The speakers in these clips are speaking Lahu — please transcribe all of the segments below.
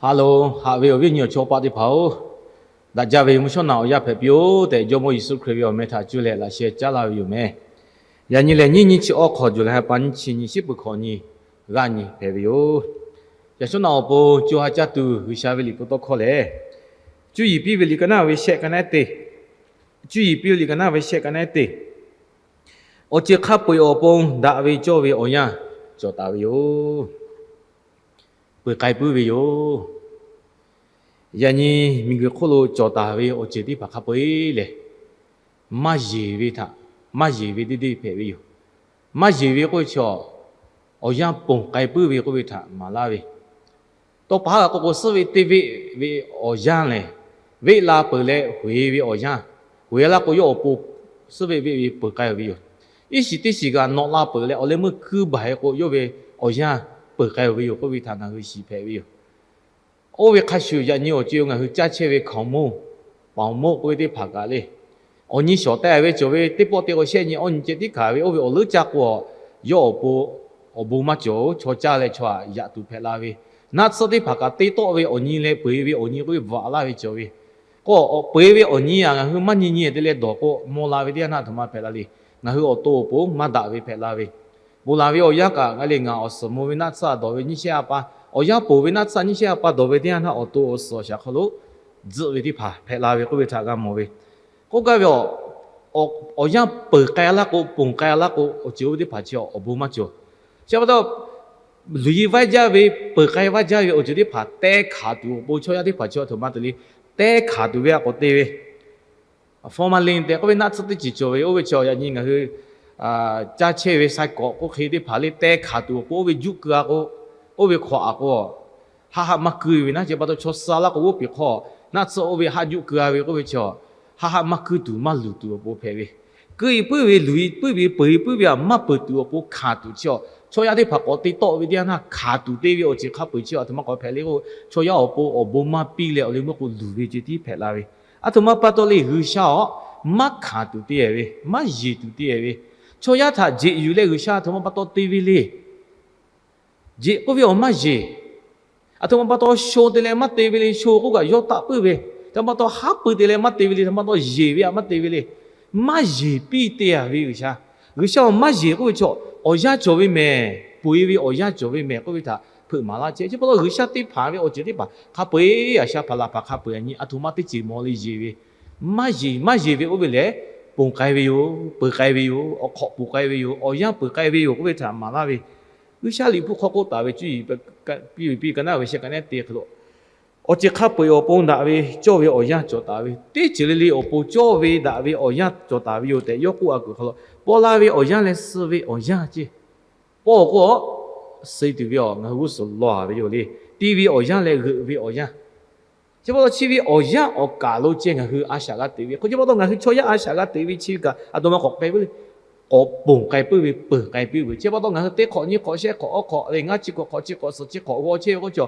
Haꞈ loˬ, haꞈ ve awˬ viˉ awˬ nyi awˬ chawˇ paˆ teˇ hpaˍ-oˬ, daꞈ jaˇ ve mvuhˇ shawˉ naꞈ awˬ yanˇ hpehꞈ piˇ-oˆ tehꞈ, Jawˇmawˇ Yeˍsuˆ Hkriꞈ ve awˬ meh htaꞈ cuˇ leh laꞈ sheh caˉ laˇ ve yoˬ meh. Yaꞈ nyi lehˬ, nyiˇ nyiˇ chi awˇ hk'awꞈ, July ha pa nyiˇ chi nyi, shiˉ peuˬ hkawꞈ nyi, g'aˇ nyi hpehꞈ ve yoˬ. Yaꞈ shawˉ naꞈ awˬ pon co ha caˇ tuˬ G'uiˬsha ve liꞈ hpu tawˇ hkawˇ lehˬ, cuˇ yiˍ piˇ ve liꞈ ka naˆ ve shehˆ ka naˆ teˇ, cuˇ yiˍ piˇ ve liꞈ ka naˆ ve shehˆ ka naˆ teˇ, awˬ ceuˬ hk'a peu-eˬ awˬ pon daꞈ ve cawˇ ve awˬ yanˇ cawˬ taˍ ve yoˬ. Peuˬ k'ai puiˉ ve yoˬ. Yaꞈ nyi miˬguiˬ hk'oˆ lo cawˬ taˍ ve awˬ ceuˬ teˇ hpaˍ hk'a peu-eˬ lehˬ, maˇ yeˬ ve htaꞈ, maˇ yeˬ ve deˇ deˇ hpehꞈ ve yoˬ. Maˇ yeˬ ve k'oˆ ve chi, awˬ yanˇ ponˬ k'ai puiˉ ve k'oˆ ve htaꞈ maˍ laˇ ve, tawˇ pa haˉ g'a k'oˆ k'o, suhˉ veˆ teˇ veˆ ve awˬ yanˇ lehˬ, veˆ la peuˬ leh hoꞈ e ve awˬ yanˇ, hoꞈ e laˇ k'o, yawˇ awˬ pon suhˉ veˆ veˆ ve peuˬ k'ai ve yoˬ. Iˉ shiˍ teˇ shiˍ g'aꞈ nawꞈ la peuˬ leh, awˬ leh meuˇ kuiˇ baˬ e k'o, yawˇ ve awˬ yanˇ peuˬ k'ai ve yoˬ k'oˆ ve htaꞈ ngaˬ hui shiˍ hpehꞈ ve yoˬ. Oˇ ve hk'a shuˍ, yaꞈ nyi awˬ co ngaˬ hui caˇ chehˇ ve hkaoˍmonˇ, paˍ awˬ moˆ k'oˆ ve teˇ hpaˍ kaꞈ le, awˬ nyi shawˍ teh ve cawˬ ve, teˇ pawˆ te k'o shehˆ nyi awˇ nyi ceh tiˉ hkanˍ ve, oˇ ve awˬ leuˉ caˇ k'o, yawˇ awˬ pon awˬ bon maˇ cawˬ-oˬ. Chaw caˇ leh chaw htaꞈ yaꞈ tuˬ hpehꞈ la ve, naˆ tsuhˇ teˇ hpaˍ kaꞈ te tawˆ ve awˬ nyi leh, peu-eˬ ve awˬ nyi k'oˆ ve bvuhꞈ laˇ ve cawˬ ve, k'o, peu-eˬ ve awˬ nyi aꞈ ngaˬ hui maˇ nyi nyi te leh dawˬ k'o, maw la ve teˇ yanˇ htaꞈ htoꞈ ma hpehꞈ la le. Ngaˬ hui awˬ to awˬ pon maˇ daꞈ ve hpehꞈ la ve, ponˬ laˬ ve awˬ yanˇ kaꞈ g'a le, ngaˬ awˬ suhˍ mawˬ ve naˆ tsuhˇ htaꞈ dawˬ ve nyiˇ shehˆ ha pa, awˬ yanˇ ponˬ ve naˆ tsuhˇ nyiˇ shehˆ ha pa dawˬ ve teˇ yanˇ htaˇ, awˬ to awˬ suhˍ awˬ shaˍ hk'aw lo tzuhˆ ve teˇ hpaˍ hpehꞈ la ve k'oˆ ve htaꞈ g'a mawˬ ve. K'oˆ gaˇ ve, awˬ yanˇ peuˬ k'ai laˇ k'o, ponˬ k'ai laˇ k'o, awˬ ceuˬ oˇ ve teˇ hpaˍ chi awˬ bon maˇ cawˬ. Chi pa taw, luˬ yi vaˇ jaˇ ve, peuˬ k'ai vaˇ jaˇ ve awˬ ceuˬ teˇ hpaˍ teh hkanˍ tuˬ awˬ pon chaw yaˇ teˇ hpaˍ chi a htoꞈ ma te le, teh hkanˍ tuˬ ve a k'awꞈ te ve formalin tehꞈ k'oˆ ve naˆ tsuhˇ teˇ ceuˬ cawˬ ve, oˇ ve chi yaꞈ nyi ngaˬ hui caˇ chehˇ ve sai kawꞈ k'oˆ hk'e teˇ hpaˍ le, teh hkanˍ tuˬ awˬ pon oˇ ve juˆ keu-a k'o, oˇ ve hk'awꞈ aꞈ k'o, haˆ haˆ maˇ keu ve naˉ. Chi pa taw chaw suh-a laˇ k'o, oˇ piˍ hk'aw naˆ tsuhˇ oˇ ve haˆ juˆ keu-a ve k'oˆ ve chi, haˆ haˆ maˇ keu tuˬ maˇ luˬ tuˬ awˬ pon hpehꞈ ve. Keu-e puiˉ ve, luˬ-e puiˉ ve, peuˬ-e puiˉ ve aꞈ maˇ peuˬ tuˬ awˬ pon hkanˍ tuˬ chi a, chaw yaˇ teˇ hpaˍ k'awꞈ te tawˆ ve teˇ yanˇ htaˇ hkanˍ tuˬ te ve awˬ ceuˬ hk'a peu-eˬ chi a htoꞈ ma k'awꞈ hpehꞈ le k'o, chaw yaˇ awˬ pon awˬ bon maˇ piˇ leh, awˬ leh meuˇ k'o luˬ ve ceh tiˉ hpehꞈ la ve. A htoꞈ ma pa taw le, G'uiˬsha awˬ maˇ hkanˍ tuˬ te ve, maˇ yeˬ tuˬ te ve, chaw yaˇ htaꞈ jeꞈ yuˬ leh G'uiˬsha a htoꞈ ma pa taw te ve le. Jeꞈ k'oˆ ve awˬ maˇ yeˬ. A htoꞈ ma pa taw sho te leh maˇ te ve le, sho k'oˆ kaꞈ yawˇ taˆ puiˉ ve. A htoꞈ ma pa taw haˉ pui te leh maˇ te ve le, a htoꞈ ma pa taw yeˬ ve aꞈ maˇ te ve le. Maˇ yeˬ piˇ te-a ve G'uiˬsha. G'uiˬsha awˬ maˇ yeˬ k'oˆ ve chaw, awˬ yanˇ cawˬ ve mehˬ, peuˬ-e ve awˬ yanˇ cawˬ ve mehˬ k'oˆ ve htaꞈ hpeuꞈ maˍ laˇ chehˇ. Chi pa taw G'uiˬsha te hpanˍ ve awˬ ceuˬ teˇ hpaˍ hk'a peu-eˬ, a shaꞈ hpaˍ laˬ hpaˍ hk'a peu-eˬ a nyi a htoꞈ ma teˇ ceuˬ mawˬ le yeˬ ve, maˇ yeˬ, maˇ yeˬ ve oˇ ve lehˬ, ponˬ k'ai ve yoˬ, peuˬ k'ai ve yoˬ, awˬ hk'awꞈ ponˬ k'ai ve yoˬ, awˬ yanˇ peuˬ k'ai ve yoˬ k'oˆ ve htaꞈ maˍ laˇ ve. G'uiˬsha liꞈ hpu hk'aw k'oˆ taˍ ve cuˇ yiˍ piˇ ve piˇ ka naˆ ve shehˆ ka naˆ te hk'aw lo, awˬ ceuˬ hk'a peu-eˬ awˬ pon daꞈ ve cawˇ ve awˬ yanˇ cawˬ taˍ ve, teˇ ceuˬ le le awˬ pon cawˇ ve daꞈ ve awˬ yanˇ cawˬ taˍ ve yoˬ tehꞈ yawˇ k'oˆ-a kuiˬ hk'aw lo, paw la ve awˬ yanˇ leh suh ve awˬ yanˇ ceˇ. Paw k'o, suh tuˬ ve awˬ ngaˬ hui g'uˇ suhˍ law-a ve yoˬ le. Te ve awˬ yanˇ leh g'euꞈ ve awˬ yanˇ, chi pa taw chi ve awˬ yanˇ awˬ kaˬ lo ceh ngaˬ hui a shaꞈ g'a teꞈ ve k'o, chi pa taw ngaˬ hui chaw yaˇ a shaꞈ g'a teꞈ ve chi ve kaꞈ a htoꞈ ma k'awꞈ k'ai puiˉ le. K'awꞈ ponˬ k'ai puiˉ ve, peuˬ k'ai puiˉ ve. Chi pa taw ngaˬ hui teˇ hk'awꞈ nyiˇ hk'awꞈ shehˆ hk'awꞈ awˇ hk'awꞈ leh ngaˇ chi hk'awꞈ hk'awꞈ chi hk'awꞈ suhˍ chi hk'awꞈ g'aw chehˇ ve k'oˆ chi,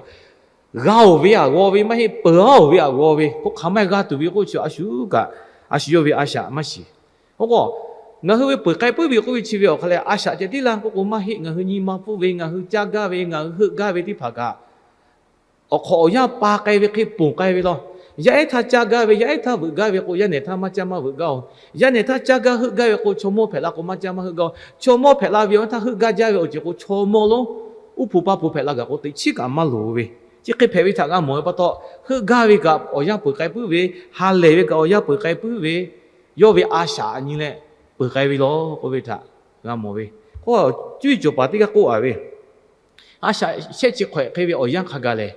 g'a-oˬ ve aꞈ g'aw ve maˇ heˆ, peuˬ-a-oˬ ve aꞈ g'aw ve, k'o hk'aˬ maˇ g'a tuˬ ve k'oˆ chi a shu kaꞈ, a shu yawˇ ve a shaꞈ maˇ shiˍ. K'o, ngaˬ hui ve peuˬ k'ai puiˉ ve k'oˆ ve chi ve awˬ hk'aˇ lehˬ, a shaꞈ ceh tiˉ laˇ k'oˆ k'o maˇ heˆ. Ngaˬ hui nyi ma pfuhˇ ve, ngaˬ hui caˇ gaˇ ve, ngaˬ hui heuˆ gaˇ ve teˇ hpaˍ kaꞈ, awˬ hk'awꞈ awˬ yanˇ pa k'ai ve hk'e ponˬ k'ai ve law. Yaˇ ehˉ htaˇ caˇ gaˇ ve, yaˇ ehˉ htaˇ veuꞈ gaˇ ve k'o, yaˇ nehˬ htaˇ maˇ caˇ maˇ veuꞈ gaˇ-oˬ. Yaˇ nehˬ htaˇ caˇ gaˇ heuˆ gaˇ ve k'o, chaw mawˇ hpehꞈ la k'o maˇ caˇ maˇ heuˆ gaˇ-oˬ. Chaw mawˇ hpehꞈ la ve awˬ htaˇ heuˆ gaˇ jaˇ ve awˬ ceuˬ k'o, chaw mawˇ lonˉ uˉ hpu paˇ hpu hpehꞈ la gaˬ k'o, teꞈ chiˉ kaꞈ maˇ loˍ ve. Chi hk'e hpehꞈ ve htaꞈ g'a mawˬ ve pa taw, heuˆ gaˇ ve kaꞈ awˬ yanˇ peuˬ k'ai puiˉ ve, ha lehˬ ve kaꞈ awˬ yanˇ peuˬ k'ai puiˉ ve, yawˇ ve a shaꞈ nyi leh peuˬ k'ai ve law k'oˆ ve htaꞈ g'a mawˬ ve. K'o, cuˇ yiˍ cawˬ paˍ teˇ g'aˇ k'oˆ-a ve, a shaꞈ shehˆ chi hk'awehꞈ hk'e ve awˬ yanˇ hk'a gaˬ lehˬ,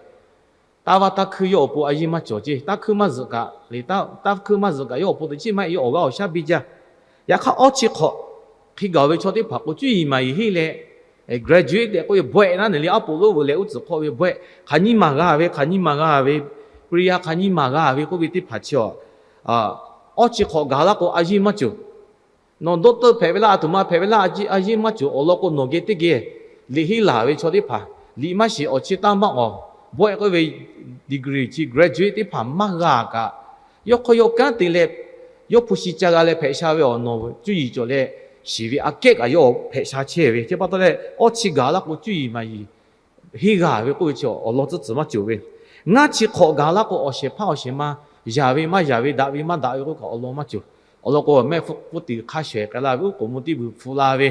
taˇ vaˇ taˇ hkuiˇ yawˇ awˬ pon a yeˇ maˇ cawˬ ceˇ. Taˇ hkuiˇ maˇ zuhꞈ kaꞈ le, taˇ hkuiˇ maˇ zuhꞈ kaꞈ yawˇ awˬ pon teꞈ chiˉ maˇ heˆ, yawˇ awˬ g'aˇ awˬ shaˉ biˇ jaˇ. Yaꞈ hk'aˇ, awˇ chi hk'awꞈ hk'e gaˬ-oˬ ve chaw teˇ hpaˍ k'o, cuˇ yiˍ maˍ yiˍ henˇ leh graduate tehꞈ k'oˆ ve bawehˆ naˉ neˬ le, aˉ poꞈ lonˉ veuꞈ leh uˉ tcuhˍ hk'awˆ ve bawehˆ, hk'aˬ nyiˇ maˬ g'a ve, hk'aˬ nyiˇ maˬ g'a ve, ปริญญา hk'aˬ nyiˇ maˬ g'a ve k'oˆ ve teˇ hpaˍ chi a, awˇ chi hk'awꞈ gaˬ laˇ k'o a yeˇ maˇ cawˬ. Nawˬ ด็อกเตอร์ hpehꞈ ve laˇ, a htoꞈ ma hpehꞈ ve laˇ, a yeˇ maˇ cawˬ. Awˬ lawn k'o nawˬ geh teˇ geh liꞈ henˇ laˬ ve chaw teˇ hpaˍ, liꞈ maˇ shiˍ awˬ chi taˇ maˇ awˬ, bawehˆ k'oˆ ve degree chi graduate teˇ hpaˍ maˇ g'a kaꞈ, yawˇ hk'aw yawˇ kanˉ te leh, yawˇ hpu shi ca g'a leh hpehꞈ sha ve awˬ nawˬ cuˇ yiˍ cawˬ leh, shiˍ ve aꞈ kehˉ kaꞈ yawˇ hpehꞈ sha chehˇ ve. Chi pa taw leh, awˇ chi gaˬ laˇ k'o cuˇ yiˍ maˍ yiˍ henˇ g'a ve k'oˆ ve chi awˬ lawn tcuhˉ tcuhˍ maˇ cawˬ ve. Ngaˇ chi hk'awꞈ gaˬ laˇ k'o, awˬ shehˍ hpaˇ awˬ shehˍ ma, yaˍ ve maˇ yaˍ ve, daꞈ ve maˇ daꞈ ve k'oˆ kaꞈ awˬ lawn maˇ cawˬ. Awˬ lawn k'o, mehˆ hpfuhˇ tiꞈ hk'a shehˍ k'ai la ve, uˉ k'oˍ mvuh tiˇ vuiˬ hpu la ve,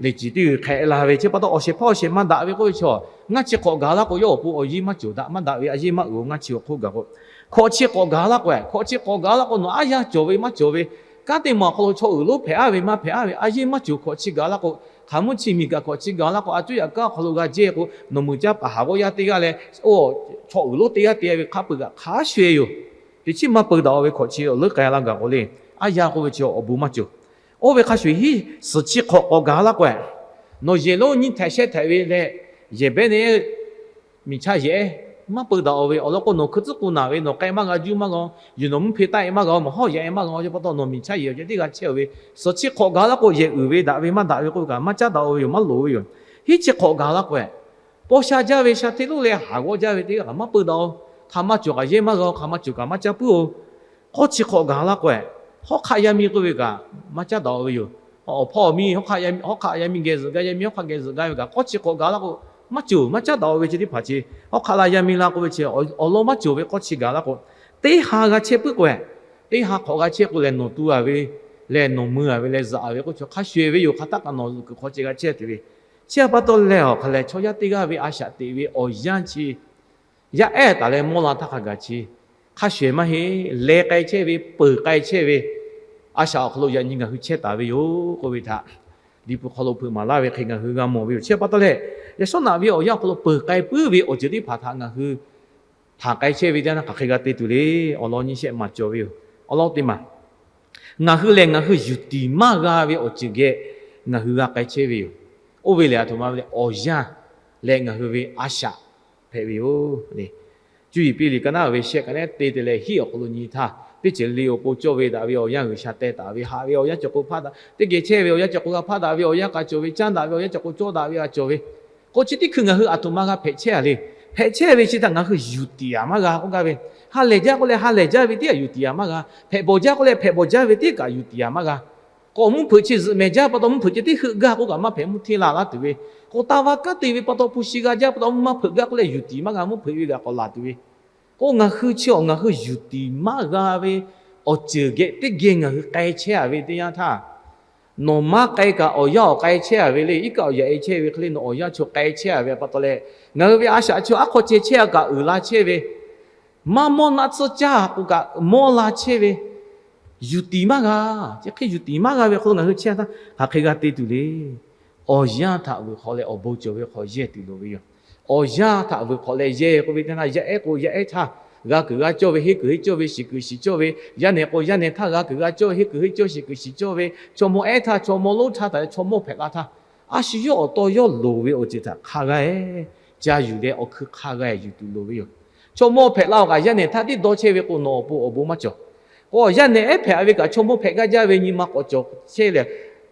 liꞈ ciˍ tiˇ g'uiˬ hk'ehꞈ la ve, chi pa taw awˬ shehˍ hpaˇ awˬ shehˍ ma daꞈ ve k'oˆ ve chaw, ngaˇ chi hk'awꞈ gaˬ laˇ k'o, yawˇ awˬ pon awˬ yiˇ maˇ cawˬ, daꞈ maˇ daꞈ ve a yeˇ maˇ uiˍ-oˬ. Ngaˇ chi awˬ hk'oˆ gaˬ k'o, hkawꞈ chi hk'awꞈ gaˬ laˇ k'o, hkawꞈ chi hk'awꞈ gaˬ laˇ k'o, nawˬ aˉ yaˇ cawˬ ve maˇ cawˬ ve, kanˉ te maˬ awˬ hk'aw lo chaw uiˍ lonˉ hpehꞈ aˉ ve maˇ hpehꞈ aˉ ve a yeˇ maˇ cawˬ. Hkawꞈ chi gaˬ laˇ k'o, hk'aˬ mvuhˇ chi miˬ kaꞈ hkawꞈ chi gaˬ laˇ k'o, a cuˉ yaꞈ kanˉ awˬ hk'aw lo g'a jehˇ k'o, nawˬ mui caˇ paˍ haˍ g'awˇ yaˇ teˇ g'aˇ leh, chaw uiˍ lonˉ teˇ g'aˇ te ve hk'a peu-eˬ kaꞈ hk'a shuˍ-e yoˬ. Teˇ chiˉ maˇ peu daꞈ-o ve hkawꞈ chi awˬ leuˉ k'ai laˇ gaˬ k'o le, aˉ yaˇ k'oˆ ve chi awˬ bon maˇ cawˬ. Oˇ ve hk'a shuˍ hiˉ suhˍ chi hk'awꞈ k'awꞈ gaˬ laˇ k'o, nawˬ yehˬ lonˉ nyiˇ htehꞈ shehˆ htehꞈ ve leh, yehˬ behˉ ne miˬ chaˇ yehˬ maˇ peu daꞈ-o ve awˬ lawn k'o, nawˬ hkui tcuhˉ k'u naˬ ve, nawˬ k'ai maˇ g'a, juˇ maˇ g'a, yuˬ nawˬ mvuhˇ hpe taˆ-e maˇ g'a, maˬ hawˉ yaꞈ-e maˇ g'a, chi pa taw nawˬ miˬ chaˇ yehˬ awˬ ceh tiˉ g'a chehˇ-o ve, suhˍ chi hk'awꞈ gaˬ laˇ k'o, yehˬ uiˍ ve daꞈ ve maˇ daꞈ ve k'oˆ ve kaꞈ maˇ caˉ daꞈ-o ve yoˬ, maˇ loˍ ve yoˬ. Hiˉ chi hk'awꞈ gaˬ laˇ k'o, paw sha jaˇ ve sha hteˇ lonˉ leh haˍ g'awˇ jaˇ ve teˇ g'aˇ kaꞈ maˇ peu daꞈ-o. Hk'aˬ ma cawˬ kaꞈ yehˇ maˇ g'a-o, hk'aˬ ma cawˬ kaꞈ maˇ caˇ puiˉ-o. K'awˇ chi hk'awꞈ gaˬ laˇ k'o, hawˉ hk'aˆ yaˇ miˇ k'oˆ ve kaꞈ maˇ caˉ daꞈ-o ve yoˬ. Awˬ hpawˇ miˇ hawˉ hk'aˆ yaˇ miˇ, hawˉ hk'aˆ yaˇ miˇ geh zuhꞈ gaˇ, yaˇ miˇ hawˉ hk'aˆ geh zuhꞈ gaˇ ve kaꞈ, k'awˇ chi hk'awꞈ gaˬ laˇ k'o, maˇ cawˬ, maˇ caˉ daꞈ-o ve chi teˇ hpaˍ chi, hawˉ hk'aˆ la yaˇ miˇ la k'oˆ ve chi, awˬ lawn maˇ cawˬ ve k'awˇ chi gaˬ laˇ k'o, teˇ ha g'a chehˇ puiˉ k'o, teˇ ha hk'awꞈ g'a chehˇ k'o lehˬ, nawˬ tu-a ve leh nawˬ mui-a ve leh zuhꞈ-a ve k'oˆ chi hk'a shuˍ-e ve yoˬ. Hk'aˬ htaˆ kaꞈ nawˬ zuhꞈ kuiˬ hk'aw ceh g'a chehˇ tuˬ ve, chi pa taw leh awˬ hk'aˬ lehˬ, chaw yaˇ teˇ g'aˇ ve a shaꞈ teꞈ ve awˬ yanˇ chi yaˇ ehˉ taˍ leh mawˇ la htaˇ hk'a gaˬ chi hk'a shuˍ-e maˇ heˆ. Leh k'ai chehˇ ve, peuˬ k'ai chehˇ ve, a shaꞈ awˬ hk'aw lo yaꞈ nyi ngaˬ hui chehˇ taˍ ve yoˬ k'oˆ ve htaꞈ, Liꞈ hpu hk'aw lo hpeuꞈ maˍ laˇ ve hk'e ngaˬ hui g'a mawˬ ve yoˬ. Chi pa taw leh, yaꞈ shawˉ naꞈ ve awˬ yanˇ awˬ hk'aw lo peuˬ k'ai puiˉ ve awˬ ceuˬ teˇ hpaˍ htaꞈ ngaˬ hui htaꞈ k'ai chehˇ ve teˇ yanˇ htaˇ hk'aˬ hk'e g'a te tuˬ le. Awˬ lawn nyi shehˆ maˍ cawˬ ve yoˬ. Awˬ lawn teˇ maˬ, ngaˬ hui lehˬ ngaˬ hui yuˬ tiˍ maˇ g'a ve awˬ ceuˬ geh ngaˬ hui g'a k'ai chehˇ ve yoˬ. Oˇ ve lehˬ, aˬ htoꞈ ma ve le, awˬ yanˇ leh ngaˬ hui ve a shaꞈ hpehꞈ ve yoˬ. Cuˇ yiˍ piˇ liꞈ ka naˉ ve shehˆ ka nehˉ te te leh hiˉ awˬ hk'aw lo nyi htaˇ, teˇ ceuˬ le awˬ pon cawˇ ve daꞈ ve awˬ yanˇ G'uiˬsha teh taˍ ve, haꞈ ve awˬ yanˇ cawˬ k'o hpaˇ daꞈ, teˇ geh chehˇ ve awˬ yanˇ cawˬ k'o g'a hpaˇ daꞈ ve awˬ yanˇ k'a cawˬ ve, caˉ daꞈ ve awˬ yanˇ cawˬ k'o cawˇ daꞈ ve g'a cawˬ ve, k'o chi teˇ hkui ngaˬ hui aˬ htoꞈ ma g'a hpehꞈ chehˇ-a le. Hpehꞈ chehˇ ve chi htaꞈ ngaˬ hui yuˬ tiˍ-a maˇ g'a k'oˆ gaˇ ve, ha lehˬ jaˇ k'oˆ leh ha lehˬ jaˇ ve teˇ g'aˇ yuˬ tiˍ-a maˇ g'a, hpehꞈ bawˬ jaˇ k'oˆ leh hpehꞈ bawˬ jaˇ ve teˇ g'aˇ kaꞈ yuˬ tiˍ-a maˇ g'a. K'o mvuhˇ hpeuꞈ chi zuhꞈ mehˍ jaˇ pa taw mvuhˇ hpeuꞈ ceh teˇ heuˆ gaˇ k'oˆ kaꞈ maˇ hpehꞈ mvuhˇ hteˇ la laˇ tuˬ ve, k'o taˇ va kanˉ te ve pa taw hpu shi g'a jaˇ pa taw mvuhˇ maˇ hpeuꞈ gaˇ k'oˆ leh yuˬ tiˍ maˇ g'a, mvuhˇ hpeuꞈ ve kaꞈ k'awꞈ laˬ tuˬ ve, k'o ngaˬ hui chi awˬ ngaˬ hui yuˬ tiˍ maˇ g'a ve awˬ ceuˬ geh teˇ geh ngaˬ hui k'ai chehˇ-a ve teˇ yanˇ htaˇ, nawˬ maˇ k'ai kaꞈ awˬ yanˇ awˬ k'ai chehˇ-a ve le, iˉ kaˆ awˬ yaꞈ e chehˇ ve hk'e le nawˬ awˬ yanˇ chaw k'ai chehˇ-a ve pa taw leh, ngaˬ hui ve a shaꞈ chi aˉ hk'aw ceh chehˇ-a kaꞈ uiˍ la chehˇ ve, maˇ mawˇ naˆ tsuhˇ caˇ k'o kaꞈ mawˇ la chehˇ ve, yuˬ tiˍ maˇ g'a. Chi hk'e yuˬ tiˍ maˇ g'a ve hk'aw lo ngaˬ hui chehˇ htaˇ hk'aˬ hk'e g'a te tuˬ le. Awˬ yanˇ htaꞈ vuiˬ hk'awꞈ leh awˬ bon cawˬ ve hk'aw yehˇ tuˬ loˍ ve yoˬ. Awˬ yanˇ htaꞈ vuiˬ hk'awꞈ leh yehˇ k'oˆ ve teˇ yanˇ, yaˇ ehˉ k'o yaˇ ehˉ htaˇ g'a kuiˬ g'a cawˇ ve, henˇ kuiˬ henˇ cawˇ ve, shiˍ kuiˬ shiˍ cawˇ ve, yaˇ nehˬ k'o yaˇ nehˬ htaˇ g'a kuiˬ g'a cawˇ ve, henˇ kuiˬ henˇ cawˇ, shiˍ kuiˬ shiˍ cawˇ ve, chaw mawˇ ehˉ htaˇ chaw mawˇ lonˉ htaˇ htaꞈ chaw mawˇ hpehꞈ la htaˇ, a shu yawˇ awˬ taw yawˇ loˍ ve awˬ ceuˬ htaꞈ hk'a g'a-e ca yuˬ leh awˬ hkui hk'a g'a-e yuˬ tuˬ loˍ ve yoˬ. Chaw mawˇ hpehꞈ la-o kaꞈ yaˇ nehˬ htaˇ tiˉ dawˇ chehˇ ve k'o nawˬ awˬ pon awˬ bon maˇ cawˬ. K'o yaˇ nehˬ ehˉ hpehꞈ ve kaꞈ chaw mawˇ hpehꞈ gaˇ jaˇ ve nyi ma k'awꞈ cawˬ chehˇ leh,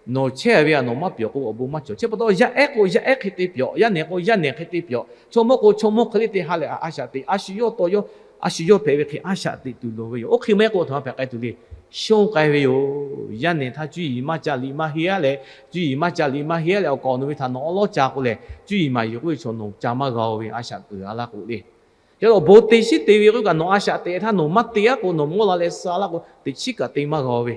nawˬ chehˇ ve a nawˬ maˇ pyawˬ k'o awˬ bon maˇ cawˬ. Chi pa taw yaˇ ehˉ k'o yaˇ ehˉ hk'e te pyawˬ, yaˇ nehˬ k'o yaˇ nehˬ hk'e te pyawˬ, chaw mawˇ k'o chaw mawˇ hk'e le te ha lehˬ a shaꞈ teꞈ, a shu yawˇ taw yawˇ, a shu yawˇ hpehꞈ ve hk'e a shaꞈ teꞈ tuˬ loˍ ve yoˬ. Oˇ hk'e maˇ heˆ k'o aˬ htoꞈ ma hpehꞈ k'ai tuˬ le. Shonˇ k'ai ve yoˬ. Yaˇ nehˬ htaˇ cuˇ yiˍ maˇ ca liꞈ maˇ heˆ-a leh, cuˇ yiˍ maˇ ca liꞈ maˇ heˆ-a leh awˬ kaˍ awˬ nu ve htaꞈ nawˬ awˉ lawˉ ca k'o lehˬ, cuˇ yiˍ maˍ yiˍ k'oˆ ve chaw nawˬ ca maˇ g'a-o ve a shaꞈ keuˬ-a laˇ k'o le. Yaꞈ awˬ bon te shiˉ te ve k'oˆ kaꞈ nawˬ a shaꞈ teꞈ htaˇ nawˬ maˇ te-a k'o nawˬ mawˇ la leh suh-a laˇ k'o teꞈ chiˉ kaꞈ te maˇ g'a-o ve.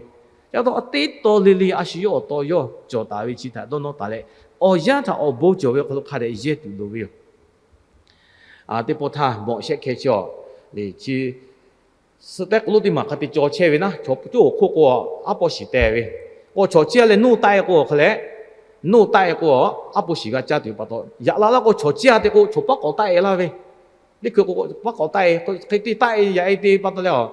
Yaꞈ taw teˇ taw le le a shu yawˇ awˬ taw yawˇ cawˬ taˍ ve chi htaꞈ dawˇ nawˇ taˍ leh, awˬ yanˇ htaꞈ awˬ bon cawˬ ve hk'aw lo hk'a dehꞈ yehˇ tuˬ loˍ ve yoˬ. Teˇ pawˆ htaˇ bawꞈ shehˆ hkeh chi a le chi suhˆ tehˉ k'o lonˉ teˇ maˬ hk'a te caw chehˇ ve naˉ, chaw coˇ awˬ hk'oˆ k'o aˉ pawˇ shiˍ teh ve, k'o chaw ciˇ-a leh nuˇ taˆ-e k'o hk'a leh, nuˇ taˆ-e k'o aˉ pawˇ shiˍ g'a caˇ tuˬ pa taw, yaꞈ la laˇ k'o chaw ciˇ-a te k'o chaw paˉ k'awꞈ taˆ-e laˇ ve, teˇ hkui k'o paˉ k'awꞈ taˆ-e, hk'e te taˆ-e yaꞈ-e te pa taw leh a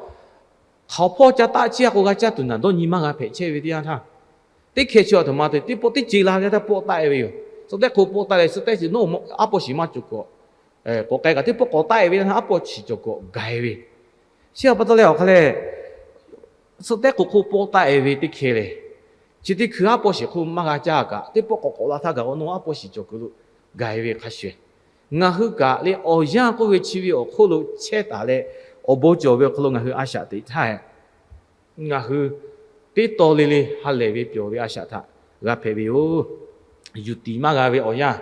hk'aˬ hpawˇ ca taˆ ciˇ-a k'o g'a caˇ tuˬ naˬ dawˇ nyi maˇ g'a hpehꞈ chehˇ ve teˇ yanˇ htaˇ, teˇ hkeh chi aˬ htoꞈ ma te teˇ pawˆ teˇ ce la ve htaˇ pawˆ taˆ-e ve yoˬ. Suhˆ tehˉ hk'o pawˆ taˆ leh suhˆ tehˉ chi aˉ pawˇ shiˍ maˇ cawˬ kawꞈ, k'awꞈ k'ai kaꞈ teˇ pawˆ k'awꞈ taˆ-e ve htaˇ aˉ pawˇ shiˍ cawˬ kawꞈ gaˬ-e ve. Chi pa taw leh awˬ hk'a leh suhˆ tehˉ hk'o hk'oˆ pawˆ taˆ-e ve teˇ hkeh lehˬ, chi teˇ hkui aˉ pawˇ shiˍ hk'oˆ maˇ g'a caˇ kaꞈ teˇ pawˆ k'awꞈ k'awꞈ la htaˇ gaˬ k'o nawˬ aˉ pawˇ shiˍ cawˬ kuiˬ lo gaˬ-e ve hk'a shuˍ, ngaˬ hui kaꞈ le awˬ yanˇ k'oˆ ve chi ve awˬ hk'oˆ lo chehˇ taˍ leh awˬ bon cawˬ ve awˬ hk'aw lo ngaˬ hui a shaꞈ teꞈ htaˇ, ngaˬ hui teˇ taw le le ha lehˬ ve pyawˬ ve a shaꞈ htaꞈ g'a hpehꞈ ve yoˬ. Yuˬ tiˍ maˇ g'a ve awˬ yanˇ,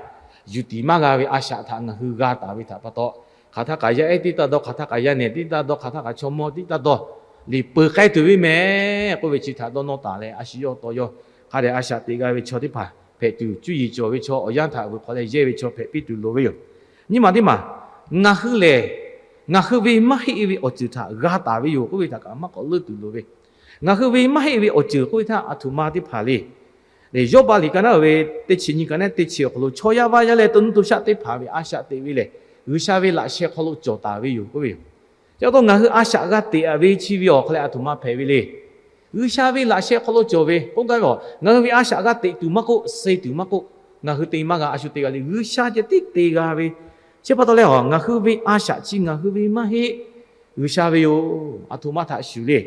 yuˬ tiˍ maˇ g'a ve a shaꞈ htaꞈ ngaˬ hui g'a taˍ ve htaꞈ pa taw, hk'aˬ htaˇ kaꞈ yaˇ ehˉ tiˉ taˇ dawˇ, hk'aˬ htaˇ kaꞈ yaˇ nehˬ tiˉ taˇ dawˇ, hk'aˬ htaˇ kaꞈ chaw mawˇ tiˉ taˇ dawˇ, liꞈ peuˬ k'ai tuˬ ve mehˍ k'oˆ ve chi htaꞈ dawˇ nawˇ taˍ leh, a shu yawˇ taw yawˇ hk'a dehꞈ a shaꞈ teꞈ g'a ve chaw teˇ hpaˍ hpehꞈ tuˬ, cuˇ yiˍ cawˬ ve chaw awˬ yanˇ htaꞈ vuiˬ hk'awꞈ leh yehˇ ve chaw hpehꞈ piˇ tuˬ loˍ ve yoˬ. Nyiˇ maˬ teˇ maˬ, ngaˬ hui lehˬ, ngaˬ hui ve maˇ heˆ ve awˬ ceuˬ htaꞈ g'a taˍ ve yoˬ k'oˆ ve htaꞈ kaꞈ maˇ k'awꞈ leuˉ tuˬ loˍ ve. Ngaˬ hui ve maˇ heˆ ve awˬ ceuˬ k'oˆ ve htaˇ, a htoꞈ ma teˇ hpaˍ le. Lehˬ, Yawˇbaˆ liꞈ ka naˉ ve teˇ chi nyi ka naˉ teˇ chi awˬ hk'aw lo chaw yaˇ vaˇ yaˇ leh to nuˇ to shaˆ teˇ hpaˍ ve a shaꞈ teꞈ ve lehˬ, G'uiˬsha ve laꞈ sheh hk'aw lo cawˬ taˍ ve yoˬ k'oˆ ve yoˬ. Chi pa taw ngaˬ hui a shaꞈ g'a teꞈ ve chi ve awˬ hk'aw leh a htoꞈ ma hpehꞈ ve le. G'uiˬsha ve laꞈ sheh hk'aw lo cawˬ ve k'oˆ gaˇ ve, ngaˬ hui ve a shaꞈ g'a teꞈ tuˬ maˇ k'oˆ, suh tuˬ maˇ k'oˆ, ngaˬ hui te maˇ g'a, a shu te g'a le. G'uiˬsha ceh tiˉ te g'a ve. Chi pa taw leh, ngaˬ hui ve a shaꞈ chi ngaˬ hui ve maˇ heˆ, G'uiˬsha ve yoˬ. A htoꞈ ma htaꞈ shuˍ le.